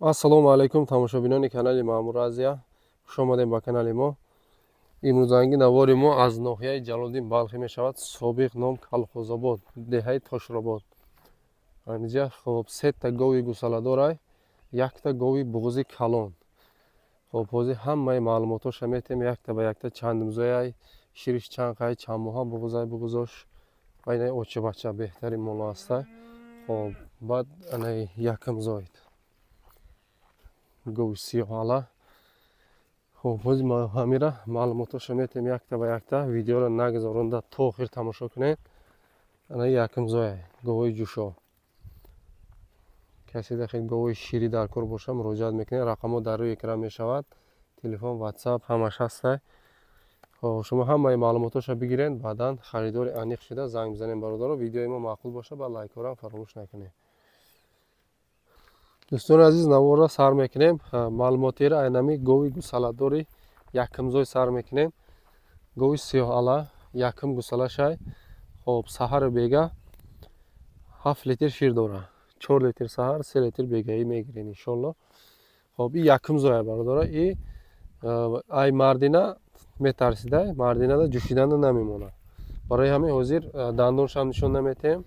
Ассалому алайкум тамошобинони канали Маъмур Азия. Хуш омадем ба канали мо. Имрӯзанги навори мо аз ноҳияи Ҷалолиддин Балхӣ мешавад. Собиқ ном Калхозобод, деҳаи Тошробод. Ҳаминҷа хоб сета гови гусаладорай, якта гови буғзи калон. Хоб ҳозир ҳамаи маълумотоша метем якта ба якта чандмзояй, шириш чанд қай, чанд моҳа буғзай буғзош ва инаи очибача беҳтарин моло ҳастай. Хоб баъд анаи якм зоид. Гови сиёҳала. Хоб ҳозир ма ҳамира маълумотоша метем якта ба якта. Видеоро нагузаронда то охир тамошо кунед. Анаи якм зояй, говои ҷӯшо. Касе дахел говои ширӣ дар кор боша муроҷиат мекунед. Рақамҳо дар рӯи экран мешавад. Телефон, WhatsApp ҳамаш ҳастай. Хоб шумо ҳамаи маълумотоша бигиред, баъдан харидори аниқ шуда занг бизанед бародаро. Видеои мо маъқул боша, ба лайкҳоро фаромӯш накунед. Дӯстони азиз, наворро сар мекунем. Маълумотиро айнами гови гусаладори якумзой сар мекунем. Гови сиёҳала якум гусалашай. Хоб саҳару бега 7 литр шир дора. 4 литр саҳар, 3 литр бегаӣ мегирен иншолло. Хоб и якумзоя бародора. И ай мардина метарсида, мардинада ҷӯшиданда намемонад. Барои ҳамин ҳозир дандоншам нишон наметем.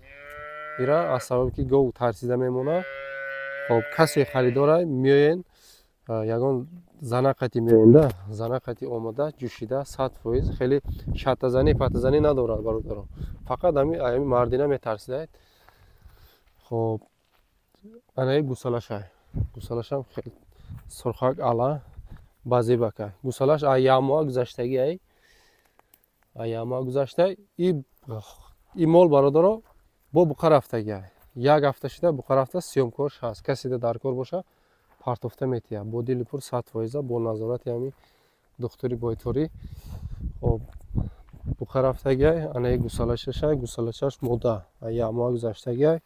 Ира аз сабаби ки гов тарсида мемонад. Хоб касе харидора меоен, ягон занақати меоенда, занақати омода ҷӯшида 100% хеле шаттазанӣ паттазанӣ надорад бародарон. Фақат ҳами мардина метарсидаед. Хоб анаи гусалашай. Гусалашам хеле сурхак ала базебака. Гусалаш ай як моҳа гузаштагӣ ай. Ай як моҳа гузашта. И мол бародаро бо буқа рафтагӣ ай. Як ҳафта шида буқа рафта, съёмкош ҳаст. Каседа дар кор боша партофта метиҳад. Бо дили пур 100% бо назорати ҳами духтури бойторӣ. Хоб буқа рафтагӣ ай, анаи гусалашашай, гусалашаш мода. Ай як моҳа гузаштагӣ ай.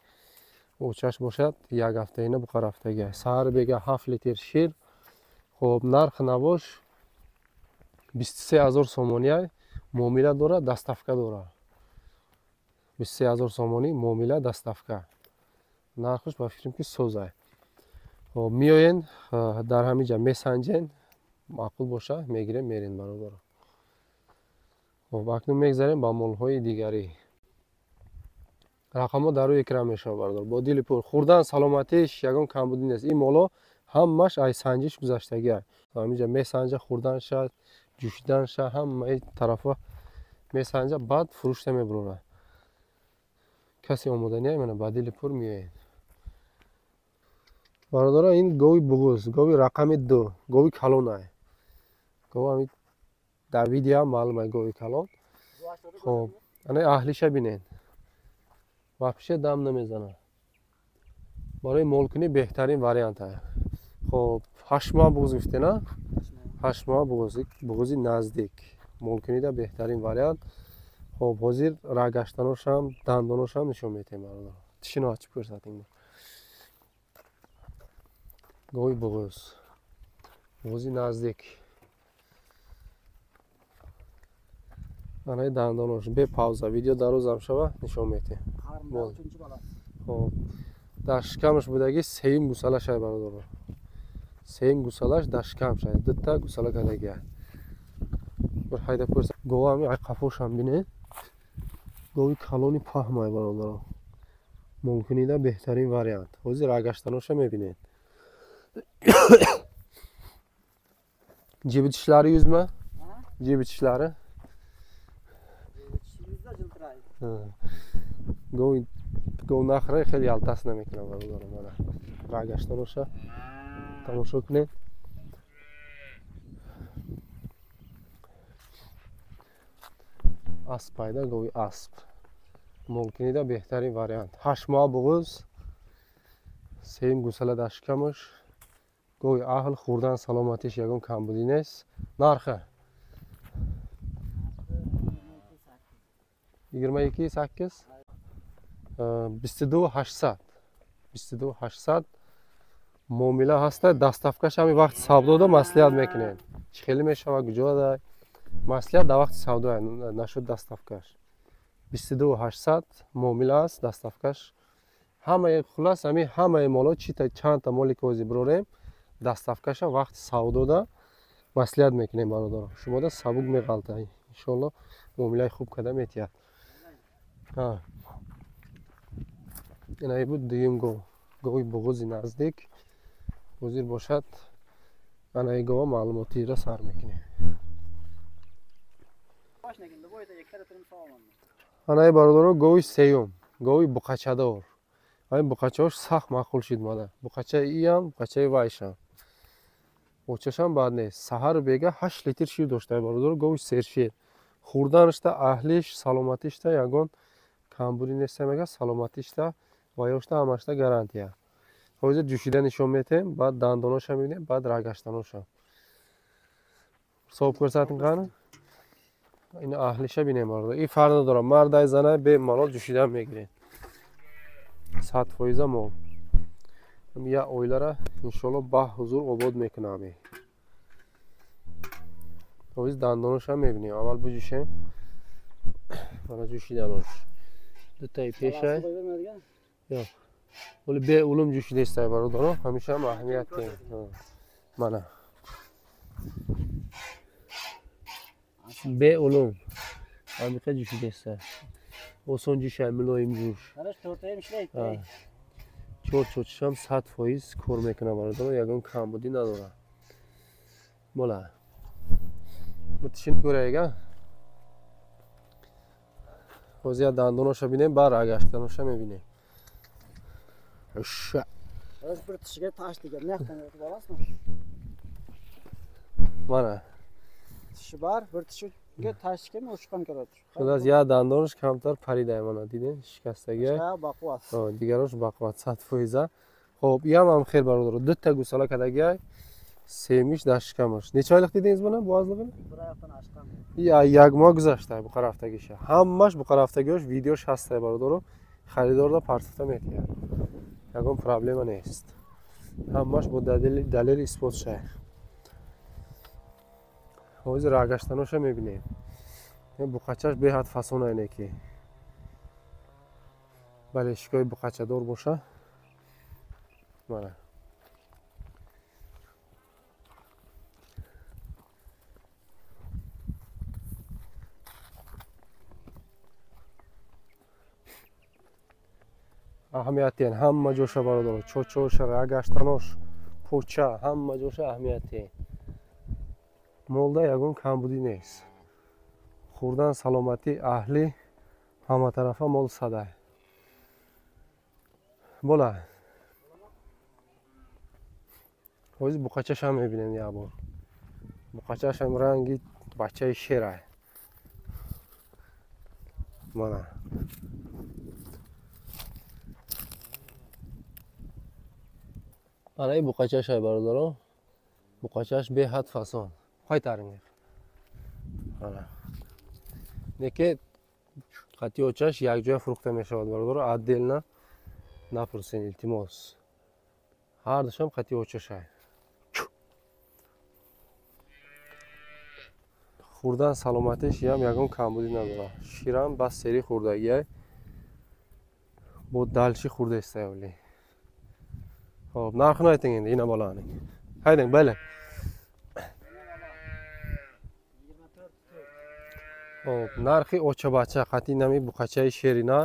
Очаш бошад як ҳафтаина буқа рафтагӣ ай. Саҳар бега 7 литр шир. Хоб нарх навош 23 000 сомонӣ ай. Муомила дорад, доставка дорад. 23 000 сомонӣ муомила, доставка. Нархаш ба фикрам ки созай. Хоб меоен дар ҳамин ҷа месанҷен, маъқул боша мегирем, мерем бародаро. Хоб акнун мегзарем ба молҳои дигарӣ. Рақамҳо дар рӯи экран мешавад бародар. Бо дили пур хӯрдан саломатиш ягон камбудӣ нест. Ин моло ҳамаш ай санҷиш гузаштагӣ ай. Ҳамин ҷа месанҷа, хӯрданша, ҷӯшиданша, ҳамаи тарафа месанҷа, баъд фурӯшта мебурорад. Касе омоданӣ мана ба дили пур меоед. Бародаро, ин гови буғуз, гови рақами 2, гови калон ай. Гов ҳами дар видео ҳам маълум ай гови калон. Хоб ана аҳлиша бинед. Вообще дам намезанад. Барои молкунӣ беҳтарин вариант ай. Хоб 8 моҳ буғуз гуфтед, на? 8 моҳ буғуз, буғузи наздик. Молкунида беҳтарин вариант. Хоб ҳозир рагаштаношам, дандоношам нишон метиҳем бародаро. Тишино ачиб ko'rsating. Гови буғуз. Буғузи наздик. Анаи дандонош бе пауза видео дарозам шава нишон метиҳем. Хоб дар шикамаш будаги сеюм гусалаш ай бародаро. Сеюм гусалаш дар шикамаш ай. Дута гусала кардаги ай. Bir hayda ko'rsa. Гова ҳами ай қафошам бинед. Гови калони паҳм ай бародаро. Молкунида беҳтарин вариант. Ҳозир рагаштаноша мебинед. Cebi tishlari yuzmi? Cebi tishlari? Гов гов нахӯра хеле ялтас намекунад бародаро. Мана рагаштаноша тамошо кунед. Асп пайда, гови асп. Молкунида беҳтарин вариант. 8 моҳ буғуз, сеюм гусала дар шикамаш. Гови аҳл, хӯрдан саломатиш ягон камбудӣ нест. Нархи 22 8, 22 800, 22 800 муомила ҳаста. Доставкаш ҳами вақти савдода маслиҳат мекунед. Чӣ хеле мешавад, куҷода маслиҳат дар вақти савдо нашуд доставкаш. 22 800 муомила аст, доставкаш Ҳамаи хулас ҳами ҳамаи моло чита чандта моли ки ҳозир бирорем, доставкаша вақти савдода маслиҳат мекунем бародаро. Шумода сабук меғалта. Иншоалло муомилаи хуб карда метиҳад. Инаи буд дуюм гов. Гови буғузи наздик. Ҳозир бошад анаи гова маълумотиро сар мекунем. Анаи бародаро гови сеюм, гови буқачадор. Ай буқачаош сахт маъқул шид мада. Буқачаи иам, буқачаи вайшам. Очашам бад нест. Саҳару бега 8 литр шир дошта бародаро, гови сершир. Хӯрданашта, аҳлиш, саломатишта ягон камбудӣ нест мега, саломатишта ва ёшта ҳамашта гарантия. Ҳозир ҷӯшида нишон метем, баъд дандоноша мебинем, баъд рагаштаноша. Ҳисоб курсатин қани? Ин аҳлиша бинем бародар. Ин фарқ надорад, мардай занай бемалол ҷӯшида мегирем. 100% мол. Я оилара иншоалло ба ҳузур обод мекунам. Ҳозир дандоноша мебинем. Аввал буҷӯшем. Мана ҷӯшиданош. Дутаи пешай. Ё. Вале беулум ҷӯшидестай бародаро, ҳамеша ҳам аҳамият дем. Мана. Беулум. Ҳамиқа ҷӯшидестай. Осон ҷӯшай, мулоим ҷӯш. Чор чочишам 100% кор мекунам бародаро, ягон камбудӣ надорад. Бола. Мутишин гӯраега. Ҳозир я дандоноша бинем, баъд рагаштаноша мебинем. Ша. Bir tishiga tosh degan, naqdan o'tib olasizmi? Mana. Tishi bor, bir tishiga tosh kim o'chqan keladi. Xudos ya dandonosh kamtar pariday mana didin, shikastagi. Baquvvat. Ha, digarosh baquvvat 100%. Xo'p, iyam ham xeyr barodar. Bitta gusala kadagi semish dashkamаш. Necha oylik dedingiz buni, bo'g'ozligini? Bir oyoqdan oshgan. Ya як моҳ гузашта bu qaрафтагиша. Ҳамаш bu qaрафтагиш видеош ҳаста бародаро. Харидорда партофта метиҳад. Ягон проблема нест. Ҳамаш бо далел исбот шай. Ҳозир рагаштаноша мебинем. Буқачаш беҳад фасон айне ки. Бале, шикои буқачадор боша. Мана. Аҳамият диҳен ҳама ҷоша бародаро, чочоша, рагаштанош, поча, ҳама ҷоша аҳамият диҳен. Молда ягон камбудӣ нест. Хӯрдан, саломатӣ, аҳлӣ, ҳаматарафа мол садай. Бола. Ҳозир буқачашам мебинем як бор. Буқачашам ранги бачаи шерай. Мана. Анаи буқачашай бародаро. Буқачаш беҳад фасон. Қайтаринг. Ана. Неке қати очаш якҷоя фурӯхта мешавад бародаро, отдельно напурсен илтимос. Ҳар душам қати очашай. Хӯрдан саломатиш ям ягон камбудӣ надорад. Ширам бас сери хӯрдагиай. Бо далши хӯрдаистай оли. Xo'p, narxini ayting endi, ina bolaning. Haydang, bale. Xo'p, narxi ocha-bacha qati nami buqachai шерина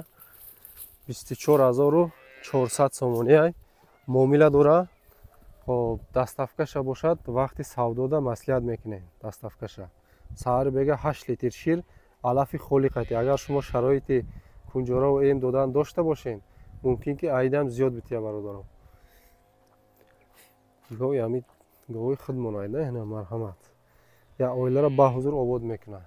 24400 сомонӣ ай. Муомила дора. Xo'p, доставкаша бошад, вақти савдода маслиҳат мекунем, доставкаша. Саҳар бега 8 литр шир, алафи холи қати. Агар шумо шароити кунҷора ва эм додан дошта бошед, мумкин ки айдам зиёд бития бародаро. Гови ҳами гови худмон айда, ина марҳамат. Я оиларо ба ҳузур обод мекунад.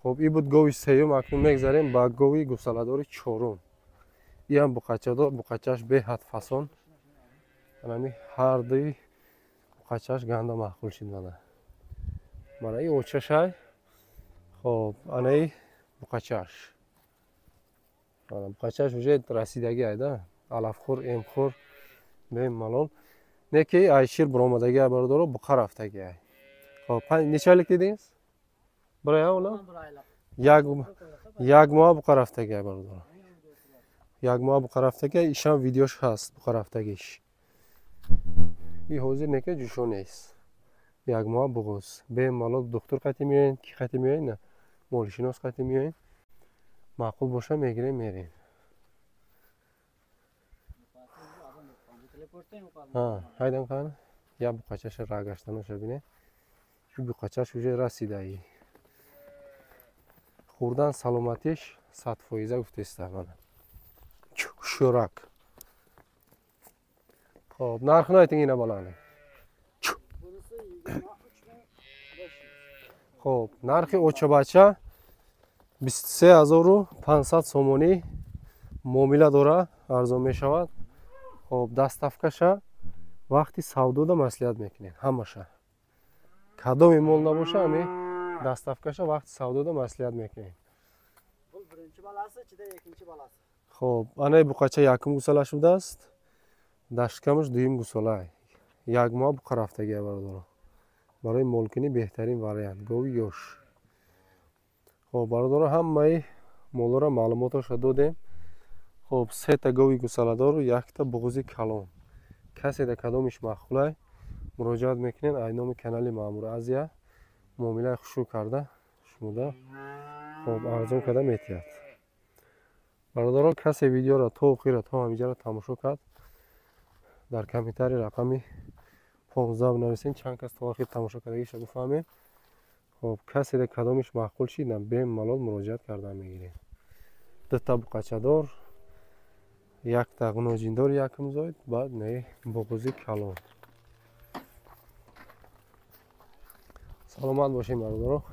Хоб, ин буд гови сеюм, акнун мегзарем ба гови гусаладори чорум. Иам буқачадор, буқачаш беҳад фасон. Анами ҳар дуи буқачаш ганда маъқул шид мана. Мана и очашай. Хоб, анаи буқачаш. Мана буқачаш уже расидаги айда. Алафхӯр, эмхӯр, бемалол. Не ки ай шир буромадаги ай бародаро, буқа рафтаги ай. Хоб, неча ойлик дидингиз? Bir oy ular? Як моҳ буқа рафтаги ай бародаро. Як моҳ буқарафтага, ишам видеош ҳаст буқарафтагиш. И ҳозир нека ҷӯшо нест. Як моҳ буғуз. Бемалол духтур қати меоен, ки қати меоен, на молшинос қати меоен. Маъқул боша мегирем, мерем. Ҳайдан кан я буқачаша ра гаштаноша бине. Шу буқачаш уже расидаи. Хӯрдан саломатиш 100% гуфтеста мана. Шӯрак. Хоб, нархini ayting ina bolani. Bunisi 23 500. Хоб, нархи очабача 23 500 сомонӣ муомила дора, арзон мешавад. Хоб, доставкаша вақти савдода маслиҳат мекунем ҳамаша. Кадоми мол набоша, ами доставкаша вақти савдода маслиҳат мекунем. Bu birinchi balasi, ichida ikkinchi balasi. Хоб, анаи буқача якум гусала шудааст, дашткамаш дуюм гусола. Як моҳ буқарафтагия бародаро. Барои молкунӣ беҳтарин вариант гови ёш. Хоб, бародаро, ҳамаи молора маълумоташро додем. Хоб, сета гови гусаладору якта буғузи калон. Касе да кадомиш маъқулай муроҷиат мекунед ай номи канали Маъмур Азия, муомилаи хушрӯ карда шумода хоб арзон карда метиҳад. Бародаро, касе видеоро то охира то ҳамиҷаро тамошо кард, дар комментарий рақами 15 бинависен, чанд кас то охир тамошо кардагиша бифаҳмем. Хоб, касе да кадомиш маъқул шид, бемалол муроҷиат карда мегирем. Дута буқачадор, якта ғуноҷиндор якум зоид, баъд не буғузи калон. Саломат бошем, бародаро.